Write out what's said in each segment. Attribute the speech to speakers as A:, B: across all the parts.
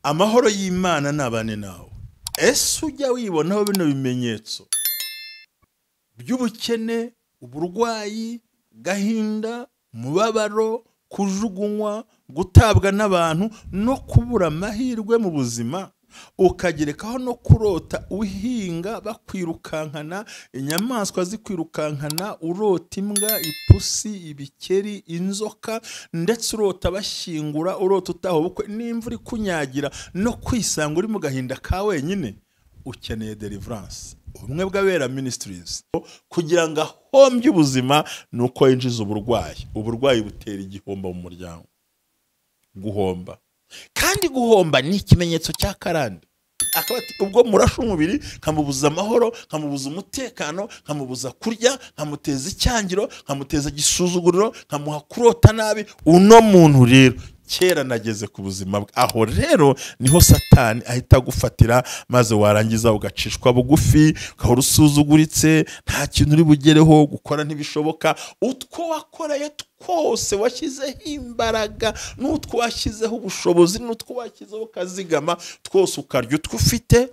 A: Amahoro y'Imana nabane nawe. Ese ujya wibonaho bino bimenyetso by'ubukene, uburwayi, gahinda, mubabaro, kujugunywa, gutabwa n'abantu no kubura amahirwe mu buzima, ukagerekaho no kurota uhinga bakwirukankana, inyamaswa zikwirukankana, urota imbwa, ipusi, ibikeri, inzoka, ndetse urota bashyingura, urota utaha ubukwe n'imvura ikunyagira, no kwisanga uri mu gahinda ka wenyine, ukeneye deliverance. Ubumwe bw'Abera Ministries kugira ngo ahombye ubuzima ni uko yinjiza uburwayi. Uburwayi butera igihombo mu muryango, guhomba. Kandi guhomba ni ikimenyetso cya karande. Akaba ati ubwo murasha umubiri, nkamubuza amahoro, nkamubuza umutekano, nkamubuza kurya, nkamuteza icyangiro, nkamuteza igisuzuguriro, nkamuha kurota nabi. Uno muntu rero kera nageze ku buzima bwe. Aho rero niho Satani ahita agufatira, maze warangiza ugacishwa bugufi, ukahora usuzuguritse, nta kintu uri bugereho, gukora ntibishoboka. Utwo wakoreye twose washyizeho imbaraga, n'utwo washyizeho ubushobozi, n'utwo washyizeho kazigama, twose ukarya utwo ufite,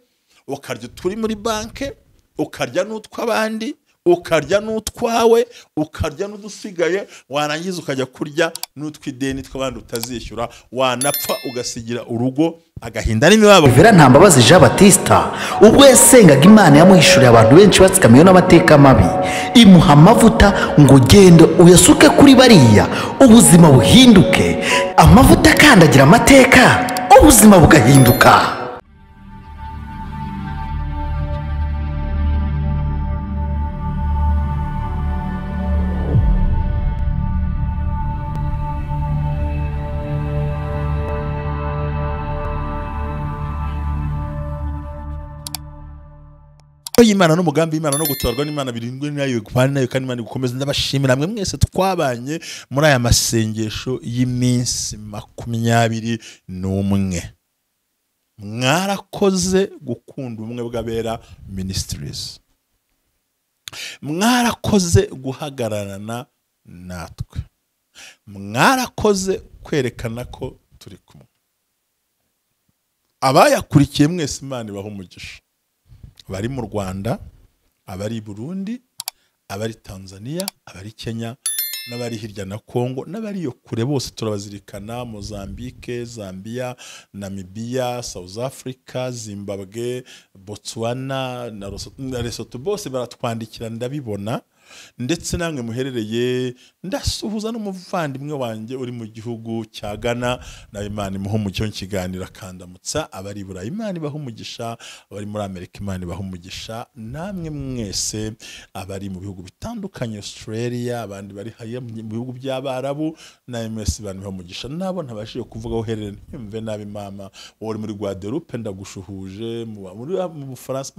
A: ukarya uturi muri banke, ukarya n'utw'abandi, ukarya n'utwawe, ukarya n'udusigaye, warangiza ukajya kurya n'utw'ideni tw'abandi utazishyura, wanapfa ugasigira urugo agahinda n'imibabaro.
B: Vera Ntambabazi Jean Baptista ubwo yasengaga Imana yamuhishuriye abantu benshi batsikamiwe n'amateka mabi, imuha amavuta ngo genda uyasuke kuri bariya ubuzima buhinduke. Amavuta akandagira amateka, ubuzima bugahinduka.
A: Y'Imana n'umugambi w'Imana no gutabarwa n'Imana birindwe nayo gupana nayo kandi Imana igukomeze. Ndabashimira mwe mwese twabanye muri aya masengesho y'iminsi 21. Mwarakoze gukunda Ubumwe bw'Abera Ministries, mwarakoze guhagararana natwe, mwarakoze kwerekana ko turi kumwe. Abayakurikiye mwese Imana ibahe umugisha. Abari mu Rwanda, abari i Burundi, abari Tanzania, abari Kenya, n'abari hirya na Kongo, n'abari yo kure bose turabazirikana. Mozambique, Zambia, Namibia, South Africa, Zimbabwe, Botswana na Lesotho, bose baratwandikira ndabibona. Ndetse namwe muherereye, ndasuhuza n'umuvandimwe wanjye uri mu gihugu cya Ghana, na Imana imuhe umugisha kiganiro akandamutsa. Abari Burayi Imana ibahe umugisha, abari muri Amerika Imana ibahe umugisha, namwe mwese abari mu bihugu bitandukanye, Australia, abandi bari hariya mu bihugu by'Abarabu, namwe mwese Imana ibahe umugisha. Nabo ntabashije kuvuga aho uherereye, ntimve nabi mama, wowe uri muri Guadeloupe ndagushuhuje, mu Bufaransa,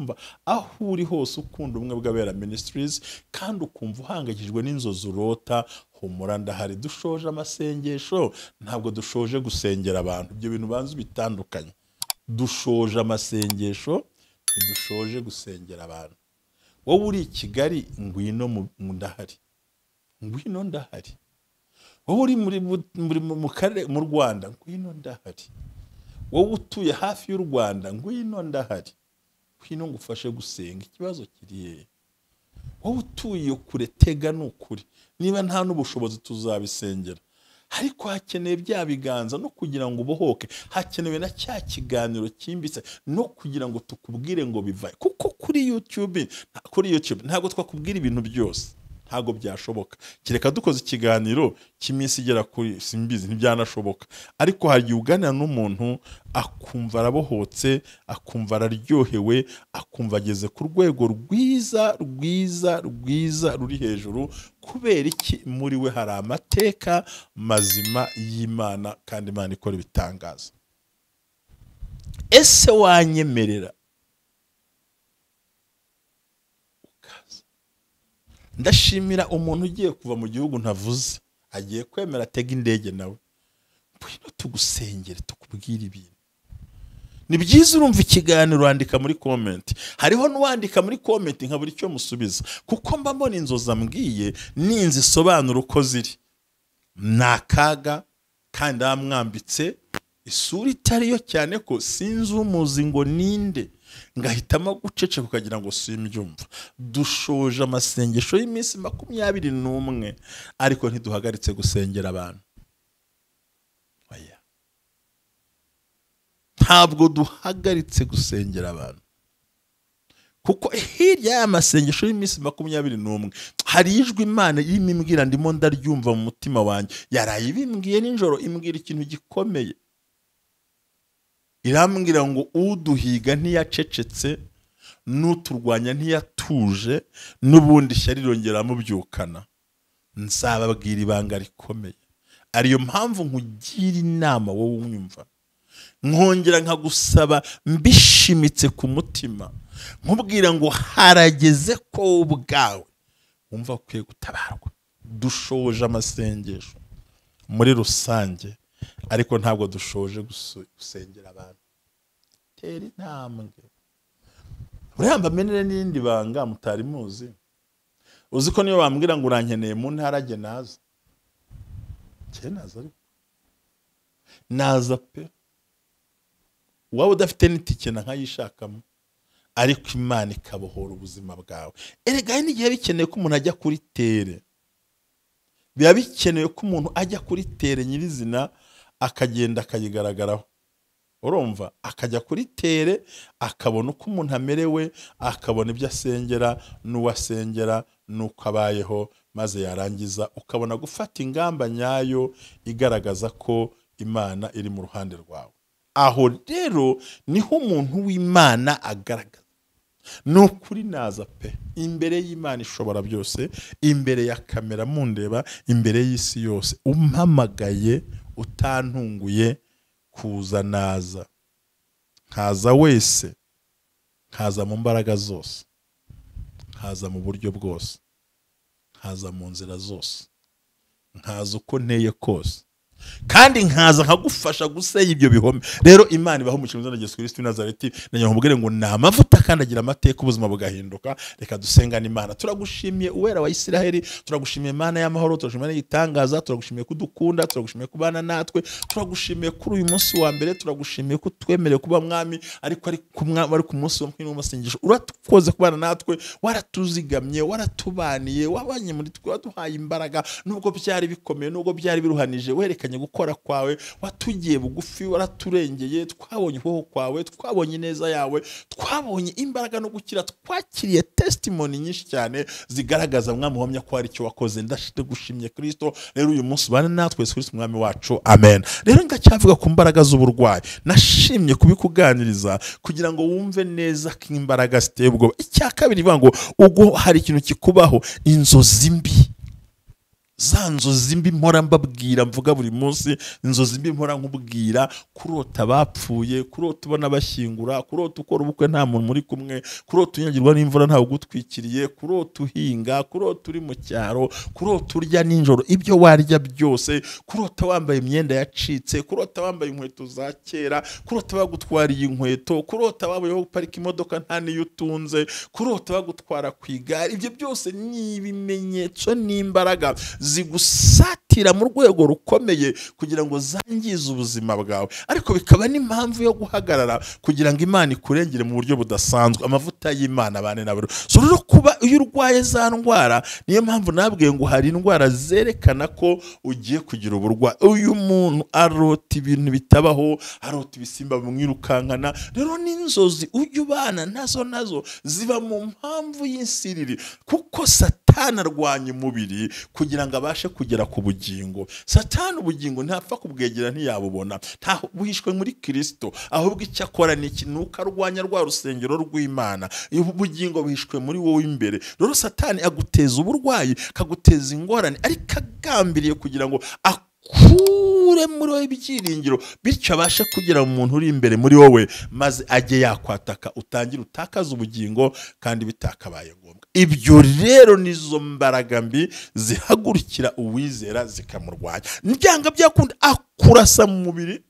A: aho uri hose ukunda Ubumwe bw'Abera Ministries kandi ukumva uhangayikishijwe n'inzozi urota, humura ndahari. Dushoje amasengesho, ntabwo dushoje gusengera abantu, ibyo bintu banze bitandukanye. Dushoje amasengesho, dushoje gusengera abantu. Wowe uri i Kigali ngwino ndahari, ngwino ndahari. Wowe uri mu karere mu Rwanda ngwino ndahari. Wowe utuye hafi y'u Rwanda ngwino ndahari, ngwino ngufashe gusenga. Ikibazo kiri hehe? Wowe utuye kure tega nukuri, niba nta n'ubushobozi tuzabisengera, ariko hakeneye bya biganza no kugira ngo ubohoke, hakenewe na cya kiganiro cyimbitse no kugira ngo tukubwire ngo bivaye. Kuko kuri YouTube ntabwo twakubwira ibintu byose, ntabwo byashoboka, kereka dukoze ikiganiro cy'iminsi igera kuri simbizi, ntibyanashoboka. Ariko hari igihe uganira n'umuntu akumva arabohotse, akumva araryohewe, akumva ageze ku rwego rwiza rwiza rwiza ruri hejuru. Kubera iki? Muri we hari amateka mazima y'Imana kandi Imana ikora ibitangaza. Ese wanyemerera ukaza? Ndashimira umuntu ugiye kuva mu gihugu ntavuze, agiye kwemera atega indege nawe, ngwino tugusengere tukubwire ibintu. Ni byiza urumva ikiganiro wandika muri comment. Hariho n'uwandika muri comment nkabura icyo musubiza, kuko mba mbona inzozi ambwiye n'inzu isobanura uko ziri. Ni akaga kandi amwambitse Isura itariyo cyane ko sinzi umuzi ngo ninde, ngahitamo guceceka ukagira ngo simbyumva. Dushoje amasengesho y'iminsi 21, ariko ntiduhagaritse gusengera abantu. Oya, ntabwo duhagaritse gusengera abantu, kuko hirya y'amasengesho y'iminsi 21 hari ijwi Imana irimo imbwira, ndimo ndaryumva mu mutima wanjye. Yaraye ibimbwiye nijoro, imbwira ikintu gikomeye, irambwira ngo uduhiga ntiyacecetse, n'uturwanya ntiyatuje, n'ubundi ishyari rirongera mubyukana. Nzababwira ibanga rikomeye, ariyo mpamvu nkugira inama wowe unyumva, nkongera nkagusaba mbishimitse ku mutima, nkubwira ngo harageze ko wowe ubwawe wumva ukwiye gutabarwa. Dushoje amasengesho muri rusange, ariko ntabwo dushoje gusengera abantu. Tera intambwe. Uriya mbamenere n'irindi banga mutari muzi. Uzi ko niyo bambwira ngo urankeneye mu ntara, jye naza. Jye naza, ariko naza pe, waba udafite n'itike na nkayishakamo, ariko Imana ikabohora ubuzima bwawe. Erega hari n'igihe bikeneye ko umuntu ajya kuri terrain, biba bikenewe ko umuntu ajya kuri terrain nyirizina, akagenda akayigaragaraho. Urumva, akajya kuri terrain, akabona uko umuntu amerewe, akabona ibyo asengera n'uwo asengera n'uko abayeho, maze yarangiza ukabona gufata ingamba nyayo igaragaza ko Imana iri mu ruhande rwawe. Aho rero niho umuntu w'Imana agaragaza. Ni ukuri naza pe, imbere y'Imana ishobora byose, imbere ya kamera mundeba, imbere y'isi yose, umpamagaye utantunguye kuza naza, nkaza wese, nkaza mu mbaraga zose, nkaza mu buryo bwose, nkaza mu nzira zose, nkaza uko nteye kose, kandi nkaza nkagufasha gusenya ibyo bihome. Rero Imana ibaho mu izina rya Yesu Kristo w'i Nazareti. Nagira ngo nkubwire ngo ni amavuta kandi agira amateka, ubuzima bugahinduka. Reka dusengane Imana. Turagushimiye, Uwera wa Isiraheli, turagushimiye Imana y'amahoro, turagushimiye igitangaza, turagushimiye kudukunda, turagushimiye kubana natwe, turagushimiye kuri uyu munsi wa mbere, turagushimiye ko twemerewe kuba mwami, ariko ari ku mwami, ari ku munsi wa w'amasengesho. Urakoze kubana natwe, waratuzigamye, waratubaniye, wabanye muri twe, waduhaye imbaraga nubwo byari bikomeye, nubwo byari biruhanije, werekanye gukora kwawe, watugiye bugufi, waraturengeye, twabonye ukuboko kwawe, twabonye ineza yawe, twabonye imbaraga no gukira, twakiriye testimony nyinshi cyane zigaragaza, mwami, uhamya ko hari icyo wakoze. Ndagushimye Kristo. Rero uyu munsi ubane natwe, Yesu Kristo umwami wacu, amen. Rero ndacyavuga ku mbaraga z'uburwayi. Nashimye kubikuganiriza kugira ngo wumve neza ko imbaraga ziteye ubwoba. Icya kabiri ivuga ngo ubwo hari ikintu kikubaho, inzozi mbi, za nzozi mbi mpora mbabwira, mvuga buri munsi, inzozi mbi mpora nkubwira: kurota bapfuye, kurota ubona bashyingura, kurota ukora ubukwe nta muntu muri kumwe, kurota unyagirwa n'imvura ntawe ugutwikiriye, kurota uhinga, kurota uri mu cyaro, kurota urya nijoro ibyo warya byose, kurota wambaye imyenda yacitse, kurota wambaye inkweto za kera, kurota bagutwariye inkweto, kurota wabayeho guparika imodoka nta niyo utunze, kurota bagutwara ku igare. Ibyo byose ni ibimenyetso n'imbaraga zigusatira mu rwego rukomeye kugira ngo zangize ubuzima bwawe, ariko bikaba n'impamvu yo guhagarara kugira ngo Imana ikurengere mu buryo budasanzwe. Amavuta y'Imana abane nawe. So rero kuba iyo urwaye za ndwara, niyo mpamvu nabwiye ngo hari indwara zerekana ko ugiye kugira uburwayi. Uyu muntu arota ibintu bitabaho, arota ibisimba bimwirukankana. Rero n'inzozi ujya ubana nazo ziba mu mpamvu y'insiriri, kuko Satani arwanya umubiri kugira ngo abashe kugera ku bugingo. Satani ubugingo ntapfa kubwegera, ntiyabubona, ntaho buhishwe muri Kristo. Ahubwo icyo akora ni iki? Ni uko arwanya rwa rusengero rw'Imana. Ubugingo buhishwe muri wowe imbere. Rero Satani aguteza uburwayi, akaguteza ingorane, ariko agambiriye kugira ngo akure muri wowe ibyiringiro, bityo abashe kugera mu muntu uri imbere muri wowe, maze ajye yakwataka, utangire utakaze ubugingo kandi bitakabaye ngombwa. Ibyo rero nizo mbaraga mbi zihagurukira uwizera zikamurwanya. Byanga byakunda akurasa mu mubiri.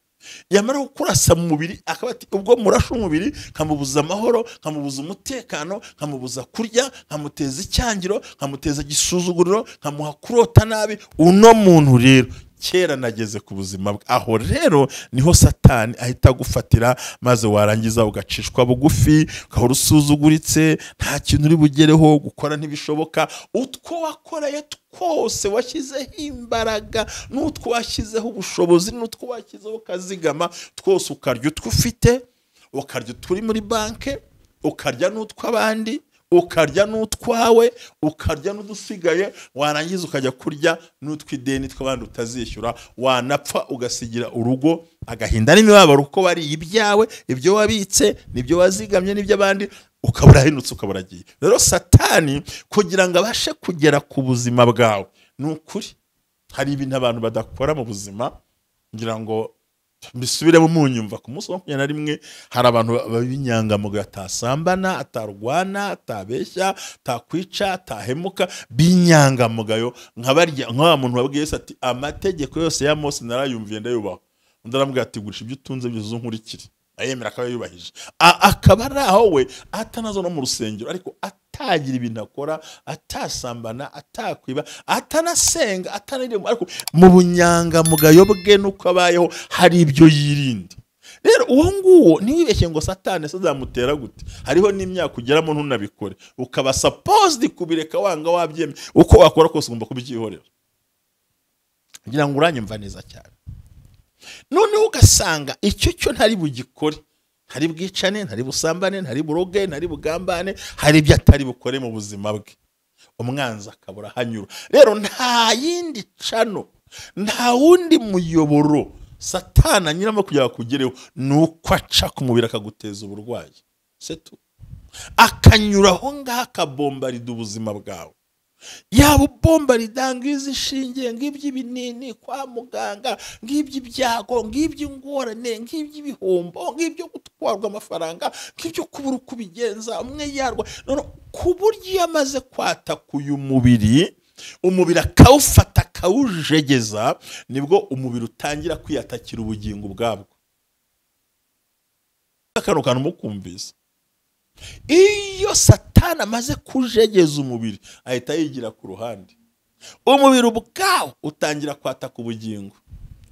A: Yamara kukurasa mu mubiri, akaba ati ubwo murashe umubiri, nkamubuza amahoro, nkamubuza umutekano, nkamubuza kurya, nkamuteza icyangiro, nkamuteza igisuzuguriro, nkamuha kurota nabi, uno muntu rero Kera nageze ku buzima bwe. Aho rero niho Satani ahita agufatira, maze warangiza ugacishwa bugufi, ukahora usuzuguritse, nta kintu uri bugereho, gukora ntibishoboka. Utwo wakoreye twose washyizeho imbaraga, n'utwo washyizeho ubushobozi, n'utwo washyizeho ukazigama, twose ukarya utwo ufite, ukarya uturi muri banke, ukarya n'utw'abandi, ukarya n'utwawe, ukarya n'udusigaye, warangiza ukajya kurya n'utw'ideni tw'abandi utazishyura, wanapfa ugasigira urugo agahinda n'imibabaro, kuko wariye ibyawe, ibyo wabitse, n'ibyo wazigamye, n'iby'abandi, ukaba urahinutse, ukaba uragiye. Rero Satani kugira ngo abashe kugera ku buzima bwawe, ni ukuri hari ibintu abantu badakora mu buzima, ngira ngo mbisubiremo munyumva. Ku munsi wa 21 hari abantu b'inyangamugayo, atasambana, atarwana, atabeshya, atakwica, atahemuka, b'inyangamugayo, nka barya nka wa muntu wabwiye Yesu ati amategeko yose ya Mose narayumviye ndayubaha. Undi aramubwira ati gurisha ibyo utunze byose unkurikire. Ayemera akaba yubahije, akaba ari aho we atanaza no mu rusengero, ariko atagira ibintu akora, atasambana, atakwiba, atanasenga, atanaririmba, ariko mu bunyangamugayo bwe nuko abayeho hari ibyo yirinda. Rero uwo nguwo ntiwibeshye ngo Satani azamutera gute, hariho n'imyaka ugeramo ntunabikore, ukaba supposed kubireka wanga wabyemye, uko wakora kose ugomba kubyihorera. Ngira ngo uranyumva neza cyane. Noneho ugasanga icyo cyo ntari bugikore, ntari bwicane, ntari busambane, ntari buroge, ntari bugambane, hari ibyo atari bukore mu buzima bwe, umwanzi akabura hanyura. Rero nta yindi cano, nta wundi muyoboro Satani anyuramo kugira ngo akugereho, ni uko aca ku mubiri akaguteza uburwayi, setu akanyura aho ngaho akabombarida ubuzima bwawe. Yaba ubombarida ng'izi shinge, ng'iby'ibinini kwa muganga, ng'iby'ibyago, ng'iby'ingorane, ng'iby'ibihombo, ng'ibyo gutwarwa amafaranga, ng'ibyo kubura uko ubigenza, umwe yarwa. None ku buryo iyo amaze kwataka uyu mubiri, umubiri akawufata akawujegeza, nibwo umubiri utangira kwiyatakira ubugingo ubwabwo. Kano kantu mukumvise, iyo Satani amaze kujegeza umubiri ahita yigira ku ruhande, umubiri ubwawo utangira kwataka ubugingo.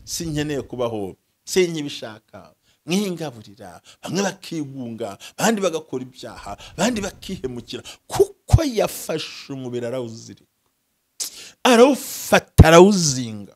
A: Sinkeneye kubaho, sinkibishaka, mwingaburira, bamwe bakigunga, abandi bagakora ibyaha, abandi bakihemukira, kuko yafashe umubiri arawuzirika, arawufata, arawuzinga.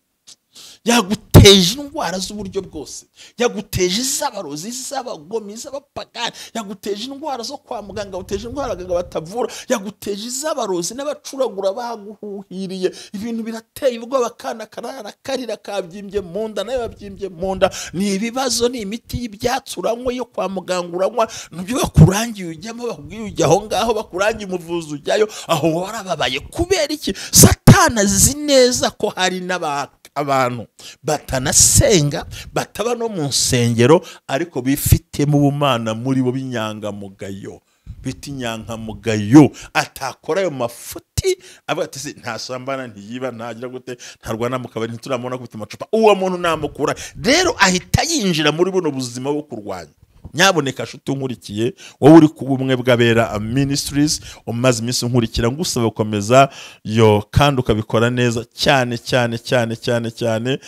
A: Yaguteje indwara z'uburyo bwose, yaguteje iz'abarozi, iz'abagome, iz'abapagani, yaguteje indwara zo kwa muganga, yaguteje indwara abaganga batavura, yaguteje iz'abarozi n'abacuragura baguhuhiriye. Ibintu birateye ubwoba, akana karara karira kabyimbye mu nda, nawe babyimbye mu nda. Ni ibibazo, ni imiti y'ibyatsi uranywa, yo kwa muganga uranywa, nibyo bakurangiye ujyamo, bakubwiye ujya aho ngaho, bakurangiye umuvuzi ujyayo, aho warababaye. Kubera iki? Satani azi neza ko hari n'abantu batanasenga, bataba no mu nsengero, ariko bifitemo ubumana muri bo b'inyangamugayo, bita inyangamugayo, atakora ayo mafuti, avuga ati ntasambana, ntiyiba, ntagira gute, ntarwana mu kabari, ntituramubona akubita amacupa, uwo muntu namukura. Rero ahita yinjira muri buno buzima bwo kurwanya. Nyaboneka shuti unkurikiye, wowe uri ku Bumwe bw'Abera Ministries, umaze iminsi unkurikira, ngusaba gukomeza yo kandi ukabikora neza cyane cyane cyane cyane cyane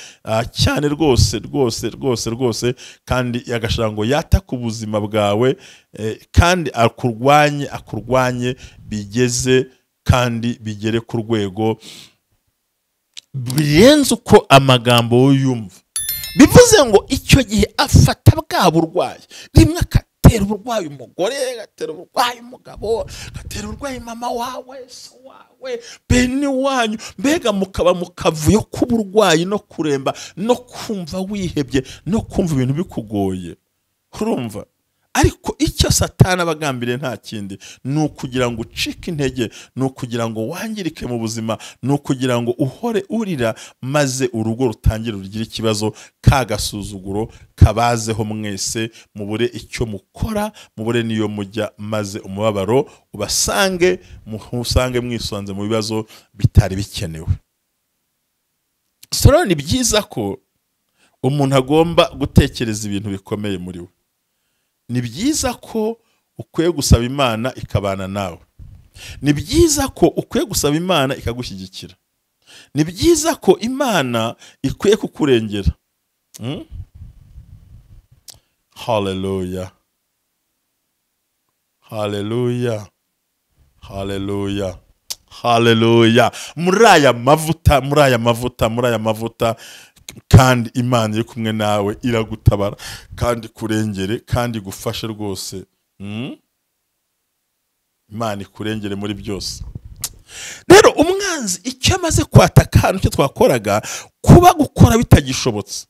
A: cyane rwose rwose rwose rwose, kandi agashaka ngo yatake ubuzima bwawe, kandi akurwanye, akurwanye bigeze kandi bigere ku rwego birenze uko amagambo yumva. Bivuze ngo icyo gihe afata bwa burwayi, rimwe agatera uburwayi umugore, agatera uburwayi umugabo, agatera uburwayi mama wawe, so wawe, bene wanyu, mbega mukaba mu kavuyo k'uburwayi no kuremba no kumva wihebye no kumva ibintu bikugoye, urumva. Ariko icyo Satani aba agambiriye nta kindi, ni ukugira ngo ucike intege, ni ukugira ngo wangirike mu buzima, ni ukugira ngo uhore urira, maze urugo rutangire rugire ikibazo, ka gasuzuguro kabazeho mwese, mubure icyo mukora, mubure n'iyo mujya, maze umubabaro ubasange, musange mwisanze mu bibazo bitari bikenewe. So ni byiza ko umuntu agomba gutekereza ibintu bikomeye muri we. Ni byiza ko ukwiye gusaba Imana ikabana nawe. Ni byiza ko ukwiye gusaba Imana ikagushyigikira. Ni byiza ko Imana ikwiye kukurengera. Haleluya, haleluya, haleluya, haleluya. Muri aya mavuta, muri aya mavuta, muri aya mavuta, kandi Imana iri kumwe nawe, iragutabara kandi kurengere kandi igufashe rwose. Imana ikurengere muri byose. Rero umwanzi icyo amaze kwataka hano, icyo twakoraga kuba gukora bitagishobotse,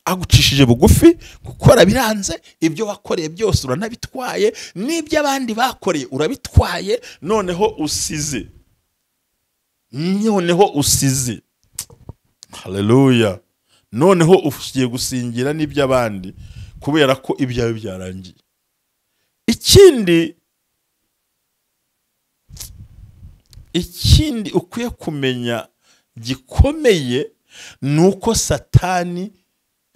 A: agucishije bugufi, gukora biranze, ibyo wakoreye byose uranabitwaye, n'ibyo abandi bakoreye urabitwaye, noneho usize, noneho usize. Haleluya. Noneho ugiye gusingira n'iby'abandi kubera ko ibyawe byarangiye. Ikindi ukwiye kumenya gikomeye ni uko Satani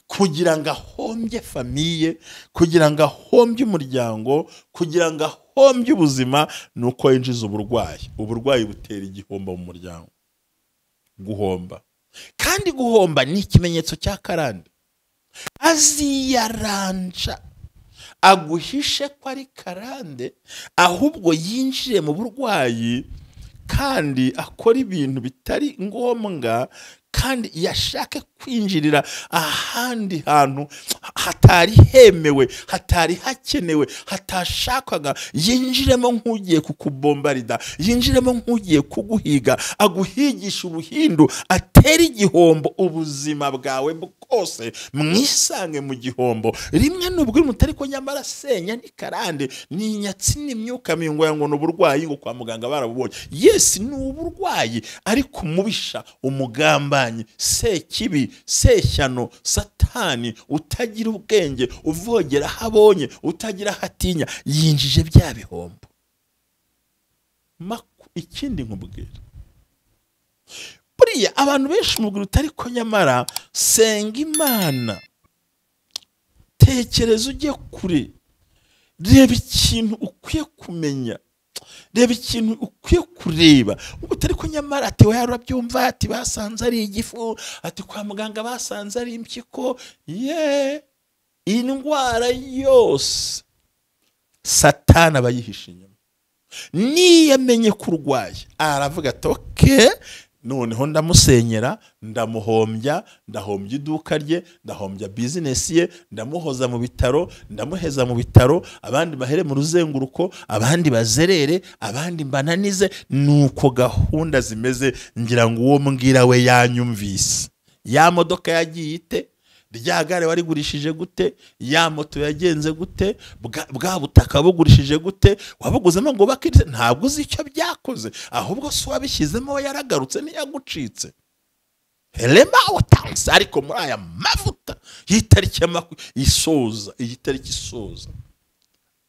A: kugira ngo ahombye famille, kugira ngo ahombye umuryango, kugira ngo ahombye ubuzima, ni uko yinjiza uburwayi. Uburwayi butera igihombo mu muryango. Guhomba. Kandi guhomba ni ikimenyetso cya karande. Aziyaranja aguhishe ko ari karande, ahubwo yinjire mu burwayi kandi akora ibintu bitari ngombwa, kandi yashake kwinjirira ahandi hantu hatari hemewe, hatari hakenewe, hatashakwaga, yinjiremo nk'ugiye kukubombarida, yinjiremo nk'ugiye kuguhiga, aguhigisha ubuhindu, atera igihombo ubuzima bwawe bwose, mwisange mu gihombo. Rimwe nubwo mutari ko nyamara senya ni karande, ni inyatsi, ni imyuka mingo ngo ni uburwayi, ngo kwa muganga barabubonye. Yes, ni uburwayi, ariko umubisha, umugambanyi, sekibi, seshyano, Satani utagira ubwenge, uvogera aho abonye, utagira aho atinya, yinjije bya bihombo. Ikindi nkubwira, buriya abantu benshi mubwira utari ko nyamara senga Imana, tekereza ujye kure, reba ikintu ukwiye kumenya, reba ikintu ukwiye kureba. Utari ko nyamara ati we yarabyumva, ati basanze ari igifu, ati kwa muganga basanze ari impyiko. Ye, indwara yose Satani aba yihishe inyuma. Niyamenye kurwaye aravuga ati okay, noneho ndamusenyera, ndamuhombya, ndahombya iduka rye, ndahombya business ye, ndamuhoza mu bitaro, ndamuheza mu bitaro, abandi bahere mu ruzenguruko, abandi bazerere, abandi mbananize. Nuko gahunda zimeze. Ngira ngo uwo mbwira we yanyumvise. Ya modoka yagiye ite? Rya gare warigurishije gute? Ya moto yagenze gute? Bwa butaka bugurishije gute? Wabuguzemo ngo bakirize, ntabwo uzi icyo byakoze, ahubwo so wabishyizemo yaragarutse ntiyagucitse. Helema watanze. Ariko muri aya mavuta y'itariki isoza, iyi tariki isoza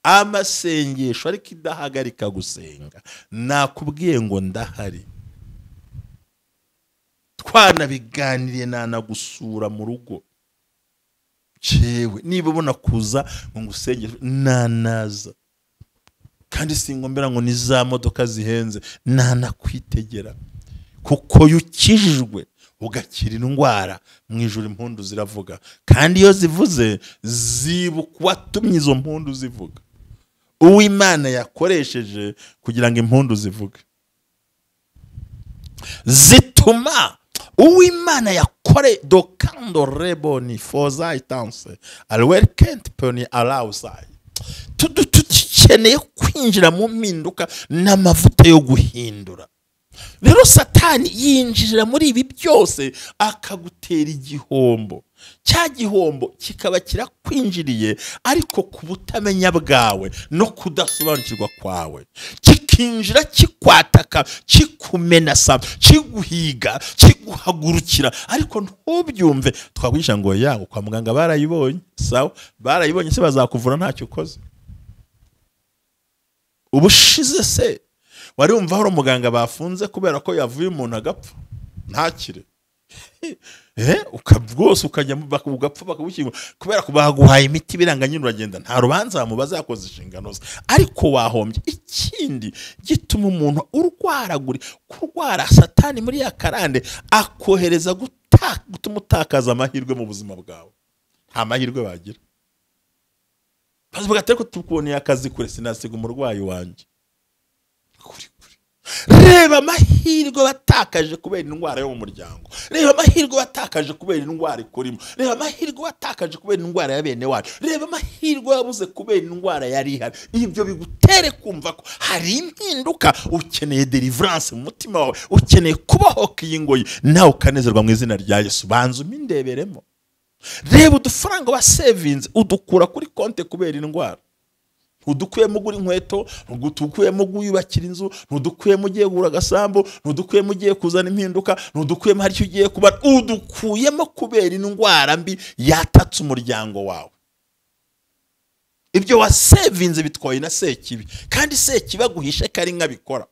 A: amasengesho, ariko idahagarika gusenga, nakubwiye ngo ndahari, twanabiganiriye, nanagusura mu rugo. Cewe niba ubona kuza ngo ngusengere, nanaza, kandi singombera ngo ni za modoka zihenze, nanakwitegera, kuko yukijijwe ugakira indwara mu ijuru impundu ziravuga, kandi iyo zivuze zibuka uwatumye izo mpundu zivuga, uw'Imana yakoresheje kugira ngo impundu zivuge, zituma uw'Imana yakore dokando reboni foza itanse alwerkent poni alausai. Tudukeneye kwinjira mu mpinduka n'amavuta yo guhindura. Rero Satani yinjira muri ibi byose akagutera igihombo. Cya gihombo kikaba kirakwinjiriye, ariko ku butamenya bwawe no kudasobanukirwa kwawe, kikinjira kikwataka, kikumenasa, kiguhiga, kiguhagurukira, ariko ntubyumve. Twakwigisha ngo yago kwa muganga barayibonye, sawa barayibonye se bazakuvura ntacyo ukoze. Ubushize se wari wumva hari umuganga bafunze kubera ko yavuye umuntu agapfa ntakire? Rwose ukajya ugapfa bakagushyingura kubera ko baguhaye imiti biranga nyine uragenda, nta rubanza bamubaza, yakoze inshingano ze, ariko wahombye. Ikindi gituma umuntu urwaragura, kurwara Satani muri ya karande akohereza gutuma utakaza amahirwe mu buzima bwawe. Nta mahirwe bagira, bavuga ati ariko tukuboneye akazi kure, sinasiga umurwayi wanjye. Kuri kure. Reba amahirwe watakaje kubera indwara yo mu muryango, reba amahirwe watakaje kubera indwara ikurimo, reba amahirwe watakaje kubera indwara ya bene wacu, reba amahirwe wabuze kubera indwara yari ihari. Ibyo bigutere kumva ko hari impinduka, ukeneye deliverance mu mutima wawe, ukeneye kubohoka iyi ngoyi, nawe ukanezerwa mu izina rya Yesu. Banza umindeberemo, reba udufaranga wasevinze udukura kuri konti kubera indwara. Ntudukuyemo ugura inkweto, ntudukuyemo wiyubakira inzu, ntudukuyemo ugiye kugura agasambu, ntudukuyemo ugiye kuzana impinduka, ntudukuyemo hari icyo ugiye kuba, udukuyemo kubera indwara mbi yatatse umuryango wawe. Ibyo wasevinze bitwaye na Sekibi, kandi Sekibi aguhishe ko ari nk'abikora,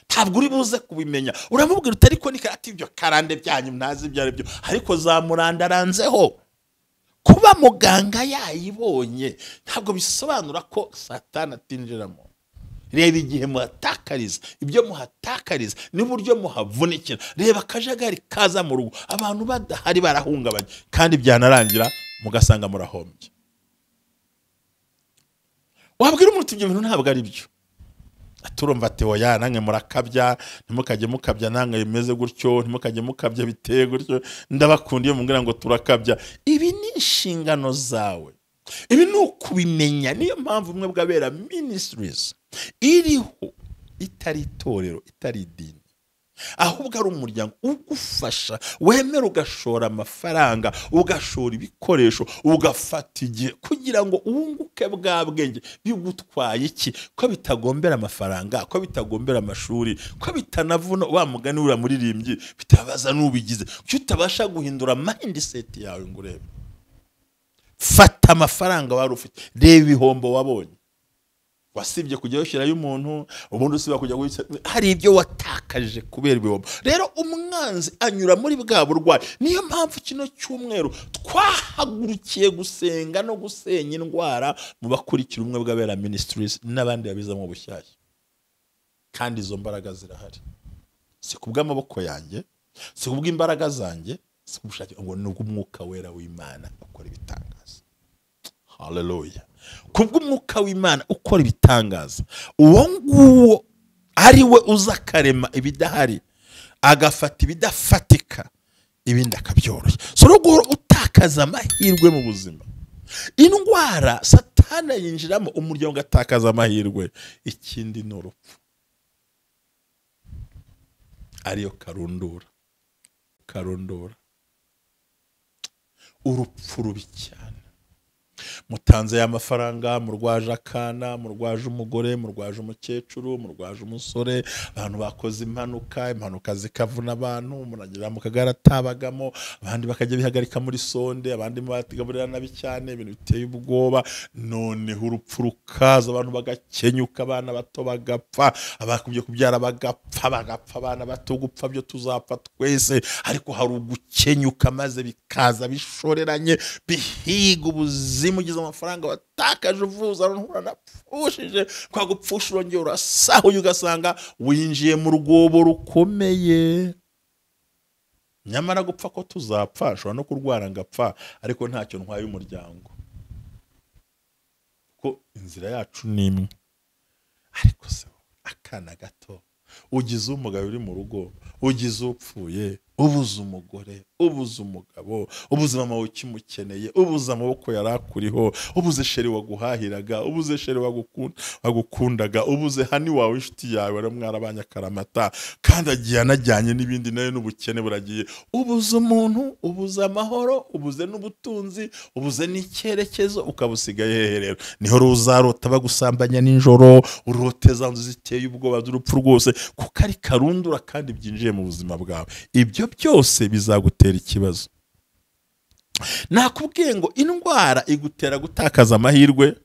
A: ntabwo uri buze kubimenya. Uramubwira uti ariko ni ati ibyo karande byanyu ntazi ibyo ari byo, ariko zamurandaranzeho. Kuba muganga yayibonye ntabwo bisobanura ko Satani atinjiramo. Reba igihe muhatakariza, ibyo muhatakariza n'uburyo muhavunikira. Reba akajagari kaza mu rugo, abantu badahari barahungabanye, kandi byanarangira mugasanga murahombye. Wabwira umuntu ibyo bintu ntabwo ari byo, turumva ati oya namwe murakabya, ntimukajye mukabya, namwe bimeze gutyo, ntimukajye mukabya biteye gutyo, ndabakunda iyo mumbwira ngo turakabya. Ibi ni inshingano zawe, ibi ni ukubimenya. Niyo mpamvu Ubumwe bw'Abera Ministries iriho, itari itorero, itari idini, ahubwo ari umuryango ugufasha, wemera ugashora amafaranga, ugashora ibikoresho, ugafata igihe kugira ngo wunguke bwa bwenge. Bigutwaye iki ko bitagombera amafaranga, ko bitagombera amashuri, ko bitanavuna wa mugani uriya muririmbyi, bitabaza n'ubigize, kuki utabasha guhindura mindset yawe ngo urebe? Fata amafaranga wari ufite, reba ibihombo wabonye, wasibye kujya ushyirayo umuntu, ubundi usiba kujya gushyira, hari ibyo watakaje kubera ibihombo. Rero umwanzi anyura muri bwa burwayi. Niyo mpamvu kino cyumweru twahagurukiye gusenga no gusenya indwara mu bakurikira Ubumwe bw'Abera Ministries n'abandi babizamo bushyashya. Kandi izo mbaraga zirahari, si kubw'amaboko yanjye, si kubw'imbaraga zanjye, si kubw'ubushake, ngo ni ubw'Umwuka Wera w'Imana ukora ibitangaza. Haleluya! Kubw'Umwuka w'Imana ukora ibitangaza, uwo nguwo ari we uza akarema ibidahari, agafata ibidafatika, ibindi akabyoroshya. So no guhora utakaza amahirwe mu buzima, indwara Satani yinjiramo umuryango ugatakaza amahirwe. Ikindi ni urupfu, ariyo karundura, karundura, urupfu rubi cyane. Mutanze ya mafaranga, murwaje akana, murwaje umugore, murwaje umukecuru, murwaje umusore, abantu bakoze impanuka, impanuka zikavuna abantu, muragira mu kagare atabagamo, abandi bakajya bihagarika muri sonde, abandi bagaburira nabi cyane, ibintu biteye ubwoba. Noneho urupfu rukaza, abantu bagakenyuka, abana bato bagapfa, abakubye kubyara bagapfa, bagapfa abana bato, gupfa byo tuzapfa twese, ariko hari ugukenyuka maze bikaza bishoreranye, bihiga ubuzima. Ugize amafaranga watakaje uvuza, uranapfushije, kwa gupfusha urongera urasahuye, ugasanga winjiye mu rwobo rukomeye. Nyamara gupfa ko tuzapfa, nshobora no kurwara ngapfa, ariko ntacyo ntwaye umuryango, kuko inzira yacu ni imwe. Ariko se akana gato, ugize umugabo uri mu rugo, ugize upfuye, ubuze umugore, ubuze umugabo, ubuze mama ukimukeneye, ubuze amaboko yari akuriho, ubuze sheri waguhahiraga, ubuze sheri wagukundaga, ubuze hani wawe inshuti yawe wari mwarabanye akaramata, kandi agiye anajyanye n'ibindi, nawe n'ubukene buragiye. Ubuze umuntu, ubuze amahoro, ubuze n'ubutunzi, ubuze n'icyerekezo, ukaba usigaye hehe rero? Niho uzarota bagusambanya nijoro, uroteza nzu ziteye ubwoba z'urupfu rwose, kuko ari karundura kandi byinjiye mu buzima bwawe. Ibyo byose bizagutera ikibazo. Nakubwiye ngo indwara igutera gutakaza amahirwe.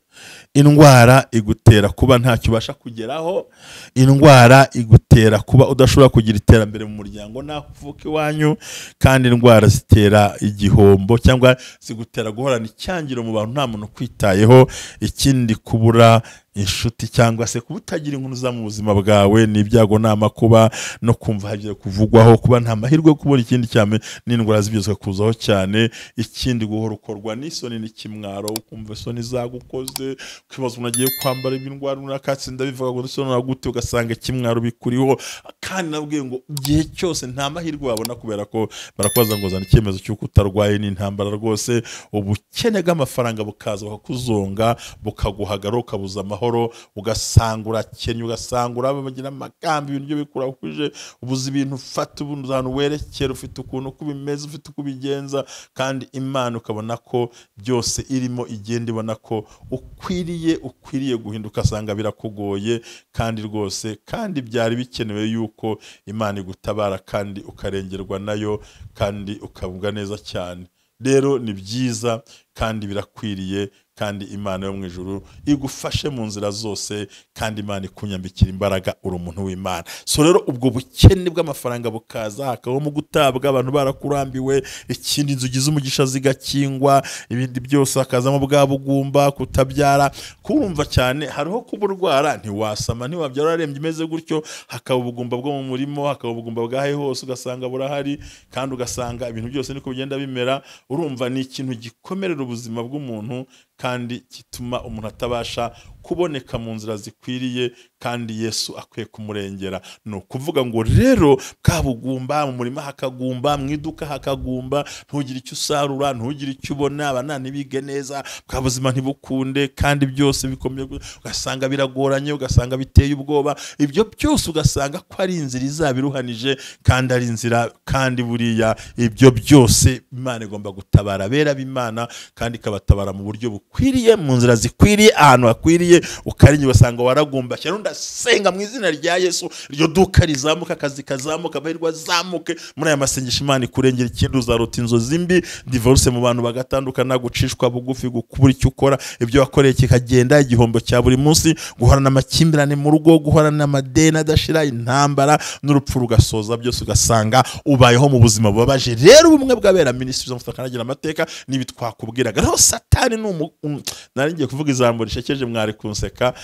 A: Indwara igutera kuba ntacyo ubasha kugeraho. Indwara igutera kuba udashobora kugira iterambere mu muryango naho uvuka iwanyu. Kandi indwara zitera igihombo cyangwa zigutera guhorana icyangiro mu bantu, nta muntu ukwitayeho. Ikindi, kubura inshuti cyangwa se kuba utagira inkuru za mu buzima bwawe ni ibyago n'amakuba, no kumva hagiye kuvugwaho, kuba nta mahirwe yo kubona ikindi cyane n'indwara z'ibyo kuzaho cyane. Ikindi, guhora ukorwa n'isoni n'ikimwaro, ukumva isoni zagukoze, ukibaza umuntu agiye kwambara ibindwara runaka, ndabivuga ngo isoni gute, ugasanga ikimwaro bikuriho. Kandi nabwiye ngo igihe cyose nta mahirwe wabona, kubera ko barakubaza ngo zana icyemezo cy'uko utarwaye. N'intambara rwose, ubukene bw'amafaranga bukaza bakakuzonga, bukaguhagara, ukabuza amahoro, ugasanga urakennye, ugasanga urabagira amagambo, ibintu byo bikurahuje, ubuze ibintu ufata, ubundi ahantu werekera, ufite ukuntu uko bimeze, ufite uko ubigenza. Kandi Imana ukabona ko byose irimo igenda ibona ko ukwiriye guhinduka, asanga birakugoye. Kandi rwose kandi byari bikenewe yuko Imana igutabara kandi ukarengerwa nayo kandi ukavuga neza cyane. Rero ni byiza kandi birakwiriye, kandi Imana yo mu ijuru igufashe mu nzira zose, kandi Imana ikunyambikira imbaraga, uri umuntu w'Imana. So rero ubwo bukene bw'amafaranga bukaza, hakabamo gutabwa, abantu barakurambiwe. Ikindi, inzugi z'umugisha zigakingwa, ibindi byose hakazamo bwa bugumba, kutabyara, kumva cyane hariho kuburwara, ntiwasama, ntiwabyara, urarembye imeze gutyo. Hakaba ubugumba bwo mu murimo, hakaba ubugumba bwahe hose, ugasanga burahari, kandi ugasanga ibintu byose niko bigenda bimera. Urumva ni ikintu gikomerera ubuzima bw'umuntu kandi gituma umuntu atabasha kuboneka mu nzira zikwiriye, kandi Yesu akwiye kumurengera. Ni ukuvuga ngo rero bwa bugumba mu murima hakagumba, mu iduka hakagumba, ntugire icyo usarura, ntugire icyo ubona, abana ntibige neza, bwa buzima ntibukunde, kandi byose bikomeye, ugasanga biragoranye, ugasanga biteye ubwoba. Ibyo byose ugasanga ko ari inzira izaba iruhanije, kandi ari inzira, kandi buriya ibyo byose Imana igomba gutabara abera b'Imana, kandi ikabatabara mu buryo bukwiriye, mu nzira zikwiriye, ahantu hakwiriye. Ukarinye ugasanga waragumba cyane. Ndasenga mu izina rya Yesu, iryo duka rizamuka, akazi kazamuka, amahirwe azamuke muri aya masengesho, Imana ikurengera. Ikindi, uzarota inzozi mbi, divorce mu bantu bagatandukana, gucishwa bugufi, gukubura icyo ukora, ibyo wakoreye kikagenda, igihombo cya buri munsi, guhorana amakimbirane mu rugo, guhorana amadeni adashira, intambara n'urupfu rugasoza byose, ugasanga ubayeho mu buzima bubabaje. Rero ubumwe bw'abera Ministries of Kanagira amateka nibi twakubwiraga. Rero Satani ni nari ngiye kuvuga ijambo rishekeje, mwari kunseka,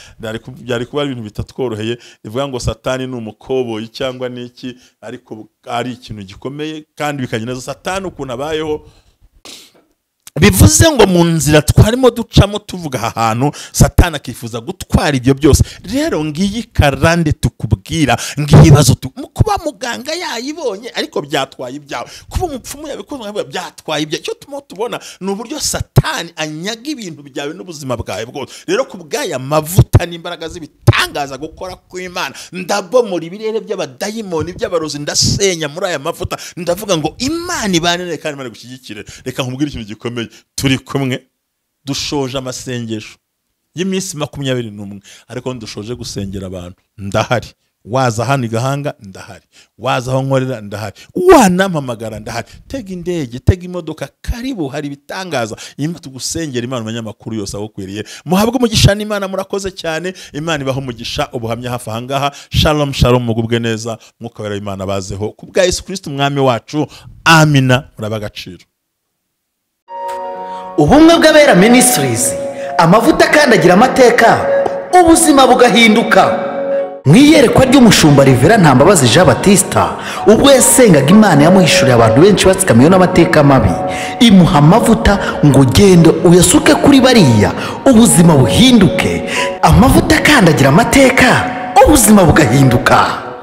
A: byari kuba ibintu bitatworoheye, rivuga ngo Satani ni umukoboyi cyangwa niki, ariko ari ikintu gikomeye kandi bikagenda. Satani ukuntu abayeho, bivuze ngo mu nzira twarimo ducamo tuvuga aha hantu, Satani akifuza gutwara ibyo byose. Rero ngiyi karande tukubwira, ngiyi ibibazo, kuba muganga yayibonye ariko byatwaye ibyawe, kuba umupfumu yabikoze byatwaye ibyawe. Icyo turimo tubona ni uburyo Satani anyaga ibintu byawe n'ubuzima bwawe bwose. Rero ku bw'aya mavuta n'imbaraga z'ibitangaza gukora kw'Imana, ndabomora ibirere by'abadayimoni, by'abarozi, ndasenya muri aya mavuta. Ndavuga ngo Imana ibanire kandi Imana igushyigikire. Reka nkubwire ikintu gikomeye, turi kumwe, dushoje amasengesho y'iminsi 21, ariko dushoje gusengera abantu. Ndahari, waza hano i Gahanga ndahari, waza aho nkorera ndahari, wanampamagara ndahari. Tega indege, tega imodoka, karibu, hari ibitangaza. Imana tugusengera, Imana umunyamakuru yose agukwiriye. Muhabwe umugisha n'Imana, murakoze cyane. Imana ibaho umugisha, ubuhamya hafi aha ngaha. Shalom shalom, mugubwe neza, mwuka wera w'Imana bazeho ku bwa Yesu Kristo umwami wacu. Amina, muraba agaciro.
B: Ubumwe bw'abera Ministries, amavuta akandagira amateka, ubuzima bugahinduka. Mu iyerekwa ry'umushumba Rivera Ntambabazi Jean Baptiste, ubwo yasengaga Imana yamuhishuriye abantu benshi batsikamiwe n'amateka mabi, imuha amavuta ngo genda uyasuke kuri bariya, ubuzima buhinduke. Amavuta akandagira amateka, ubuzima bugahinduka.